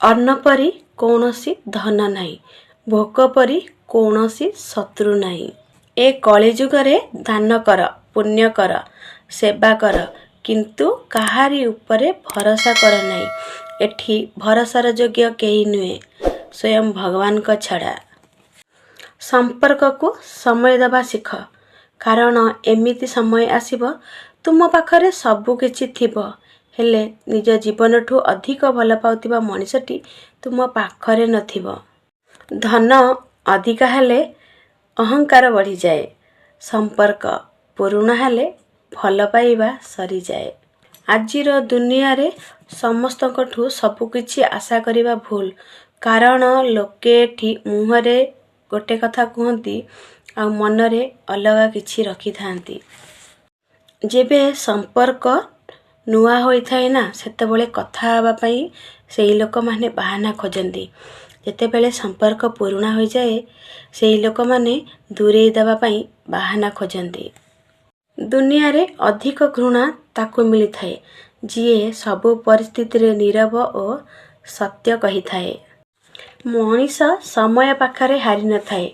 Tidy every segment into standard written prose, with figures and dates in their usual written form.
ଅନ୍ନ ପରି କୌଣସି ଧନ ନାହିଁ, ଭୋକ ପରି କୌଣସି ଶତ୍ରୁ ନାହିଁ। ଏ କଳିଯୁଗରେ ଦାନ କର, ପୁଣ୍ୟ କର, ସେବା କର, କିନ୍ତୁ କାହାରି ଉପରେ ଭରସା କର ନାହିଁ। ଏଠି ଭରସାର ଯୋଗ୍ୟ କେହି ନୁହେଁ, ସ୍ୱୟଂ ଭଗବାନଙ୍କ ଛଡ଼ା। ସମ୍ପର୍କକୁ ସମୟ ଦେବା ଶିଖ, କାରଣ ଏମିତି ସମୟ ଆସିବ ତୁମ ପାଖରେ ସବୁକିଛି ଥିବ, ହେଲେ ନିଜ ଜୀବନଠୁ ଅଧିକ ଭଲ ପାଉଥିବା ମଣିଷଟି ତୁମ ପାଖରେ ନଥିବ। ଧନ ଅଧିକା ହେଲେ ଅହଙ୍କାର ବଢ଼ିଯାଏ, ସମ୍ପର୍କ ପୁରୁଣା ହେଲେ ଭଲ ପାଇବା ସରିଯାଏ। ଆଜିର ଦୁନିଆରେ ସମସ୍ତଙ୍କଠୁ ସବୁକିଛି ଆଶା କରିବା ଭୁଲ, କାରଣ ଲୋକେ ଏଠି ମୁହଁରେ ଗୋଟେ କଥା କୁହନ୍ତି ଆଉ ମନରେ ଅଲଗା କିଛି ରଖିଥାନ୍ତି। ଯେବେ ସମ୍ପର୍କ ନୂଆ ହୋଇଥାଏ ନା, ସେତେବେଳେ କଥା ହେବା ପାଇଁ ସେଇ ଲୋକମାନେ ବାହାନା ଖୋଜନ୍ତି। ଯେତେବେଳେ ସମ୍ପର୍କ ପୁରୁଣା ହୋଇଯାଏ, ସେଇ ଲୋକମାନେ ଦୂରେଇ ଦେବା ପାଇଁ ବାହାନା ଖୋଜନ୍ତି। ଦୁନିଆରେ ଅଧିକ ଘୃଣା ତାକୁ ମିଳିଥାଏ, ଯିଏ ସବୁ ପରିସ୍ଥିତିରେ ନୀରବ ଓ ସତ୍ୟ କହିଥାଏ। ମଣିଷ ସମୟ ପାଖରେ ହାରିନଥାଏ,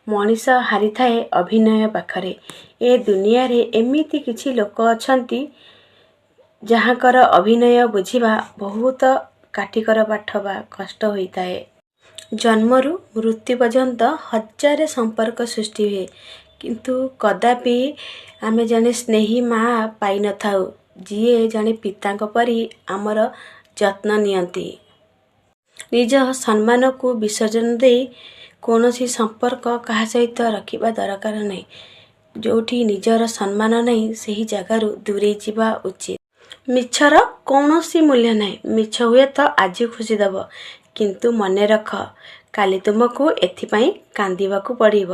ମଣିଷ ହାରିଥାଏ ଅଭିନୟ ପାଖରେ। ଏ ଦୁନିଆରେ ଏମିତି କିଛି ଲୋକ ଅଛନ୍ତି, ଯାହାଙ୍କର ଅଭିନୟ ବୁଝିବା ବହୁତ କାଠିକର ପାଠ ବା କଷ୍ଟ ହୋଇଥାଏ। ଜନ୍ମରୁ ମୃତ୍ୟୁ ପର୍ଯ୍ୟନ୍ତ ହଜାରେ ସମ୍ପର୍କ ସୃଷ୍ଟି ହୁଏ, କିନ୍ତୁ କଦାପି ଆମେ ଜଣେ ସ୍ନେହୀ ମା' ପାଇନଥାଉ, ଯିଏ ଜଣେ ପିତାଙ୍କ ପରି ଆମର ଯତ୍ନ ନିଅନ୍ତି। ନିଜ ସମ୍ମାନକୁ ବିସର୍ଜନ ଦେଇ କୌଣସି ସମ୍ପର୍କ କାହା ସହିତ ରଖିବା ଦରକାର ନାହିଁ। ଯେଉଁଠି ନିଜର ସମ୍ମାନ ନାହିଁ, ସେହି ଜାଗାରୁ ଦୂରେଇ ଯିବା ଉଚିତ। ମିଛର କୌଣସି ମୂଲ୍ୟ ନାହିଁ। ମିଛ ହୁଏତ ଆଜି ଖୁସି ଦେବ, କିନ୍ତୁ ମନେ ରଖ, କାଲି ତୁମକୁ ଏଥିପାଇଁ କାନ୍ଦିବାକୁ ପଡ଼ିବ।